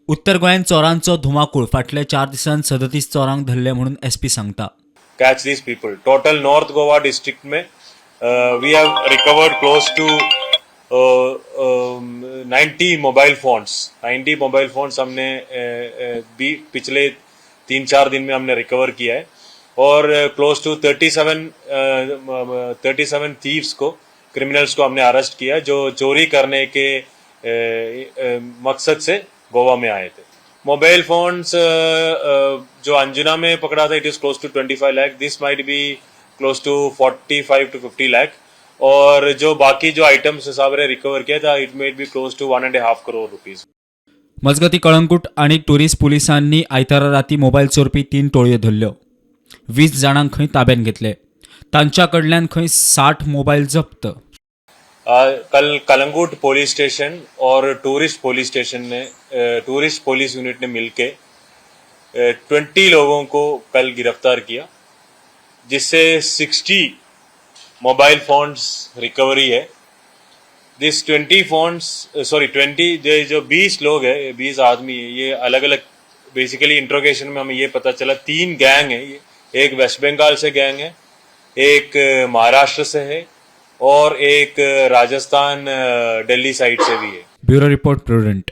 उत्तर गोंयांत चोरांचो धुमाकूळ. फाटल्या 4 दिसांत 37 चोरांक धरले म्हणून एसपी सांगता. Catch these people. Total North Goa district में we have recovered close to 90 mobile phones. 90 mobile phones हमने भी पिछले 3-4 दिन में हमने रिकवर किया है और क्लोज टू 37 थीव्स को, क्रिमिनल्स को हमने अरेस्ट किया, जो चोरी करने के मकसद से गोवा में आए थे. मोबाइल फोन्स जो अंजुना में पकड़ा था, it is close to 25 lakh. This might be close to 45 to 50 lakh और जो बाकी जो आइटम्स सारे रिकवर किया था, it may be close to ₹1.5 crore. मजगती, कळंगूट आनी टुरिस्ट पुलिसांनी आयतारा राती मोबायल चोरपी तीन टोळयो धरल्यो. 20 जाणांक खंय ताब्यात घेतले. तांच्या कडल्यान खंय 60 मोबायल जप्त. कल कलंगूट पुलिस स्टेशन और टूरिस्ट पुलिस स्टेशन ने, टूरिस्ट पुलिस यूनिट ने मिलके 20 लोगों को कल गिरफ्तार किया, जिससे 60 मोबाइल फोन्स रिकवरी है. This 20 phones, sorry, 20, जो जो 20 लोग हैं, 20 आदमी है, ये अलग अलग, बेसिकली इंट्रोगेशन में हमें ये पता चला, तीन गैंग है ये. एक वेस्ट बंगाल से गैंग है, एक महाराष्ट्र से है और एक राजस्थान, दिल्ली साइड से भी है. Bureau report, prudent.